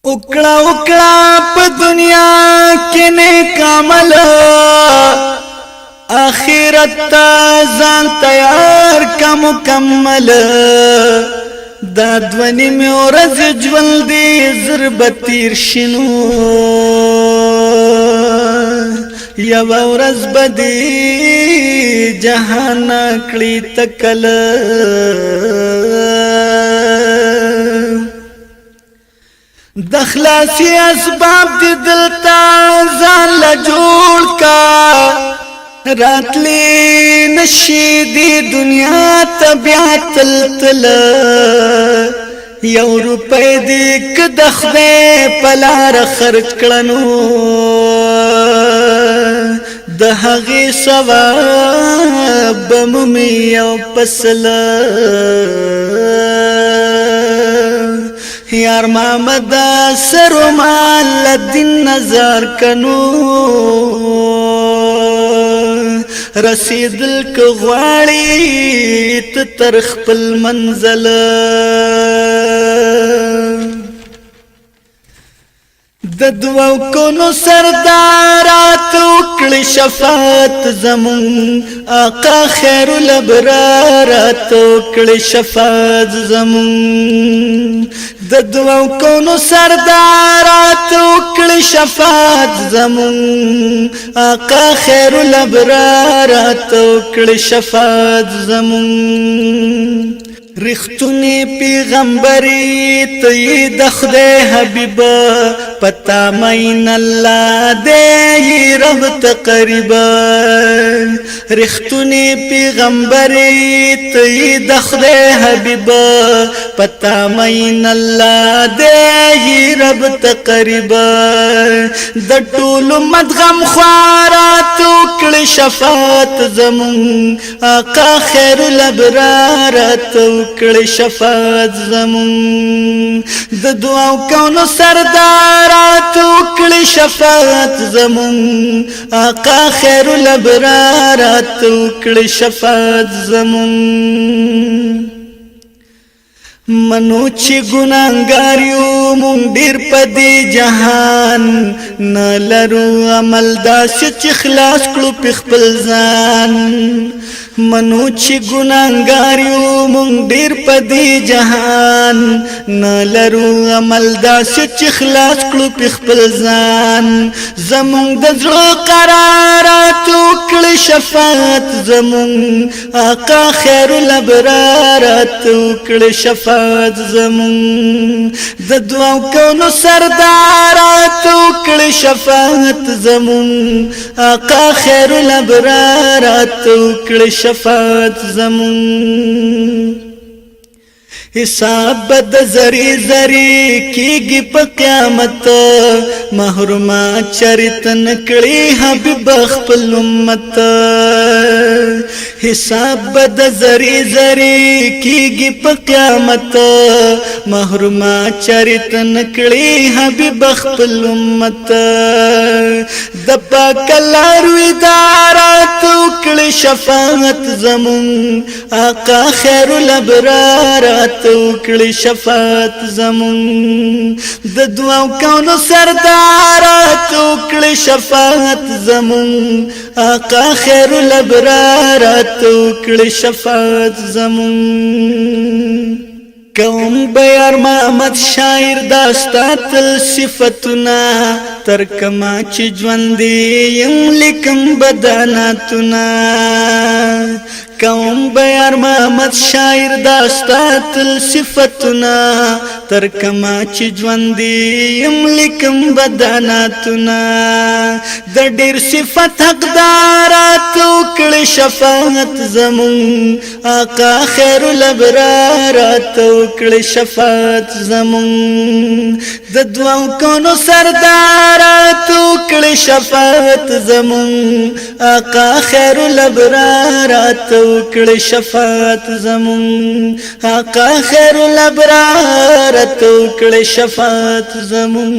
وکړه وکړه په دنیا کې نیک عمل، اخرت ته ځان تیار کا مکمل. دا دونی می ورځ ژوند دی زر به تیر شینو، یو ورځ به دی جهان کړي تکل. د خلاصي اسباب دې دلته ځان له جوړ کا، راتلی نشي دی دنیا ته بیا تل تل. یو روپۍ دې که د خدای په لاره خرج کړنو، د هغې ثواب به مومي یو پسله. یار محمد سر مال دین نظر کنو، رسیدل که غواړي ته تر خپل منزل. د دوو کونو سردارات وکړي شفاعت زمون، آقا خیر الابرارات وکړي شفاعت زمون. د دوو کونو سردارات وکړي شفاعت زمون، آقا خیر الابرارات وکړي شفاعت زمون. رښتونی پیغمبري ته د خدای حبیب، پتا مین الله دې رب ته قریب. رښتونی پیغمبري ته د خدای حبیب، پتا مین الله دې رب ته قریب. د ټول مدغم خوارات وکړي شفاعت زمون، آقا خیر الابرارات وکړي شفاعت زمون. د دعاو کونو سردارات وکړي شفاعت زمون، آقا خیر الابرارات وکړي شفاعت زمون. منو چې ګناهګار یو مونږ ډیر په دې جهان، نه لرو عمل داسې چې خلاص کړو په خپل ځان. منو چې ګناهګار یو مونږ ډیر په دې جهان، نه لرو عمل داسې چې خلاص کړو په خپل ځان. زمونږ د زړه قرارات وکړي شفاعت زمونږ، آقا خیر الابرارات وکړي شفاعت زمونږ. د دوو کونو سردارات وکړي شفاعت زمونږ، آقا خیر الابرارات وکړي شفاعت زمونږ. حساب د زری زری کیږي په قیامت، محرومه چرت نکړي حبیب خپل امت. حساب د زری زری کیږي په قیامت، محرومه چرت نکړي حبیب خپل امت. د پاک لار ادارات وکړي شفاعت زمون، آقا خیر الابرارات وکړي شفاعت زمون. د دوو کونو سردارات وکړي شفاعت زمون، آقا خیر الابرارات وکړي شفاعت زمون. کوم بیار محمد شاعر داستا تل صفتونه، تر کما چې ژوندې یم لیکم بداناتونه. کوم بیار محمد شاعر داستا تل صفتونه، تر کما چې ژوندې یم لیکم بداناتونه. د ډیر صفت حقدارات وکړي شفاعت زمون، آقا خیر الابرارات وکړي شفاعت زمون. د دوو کونو سردارات وکړي شفاعت زمون، آقا خیر الابرارات وکړي شفاعت زمون، آقا خیر الابرارات وکړي شفاعت زمون.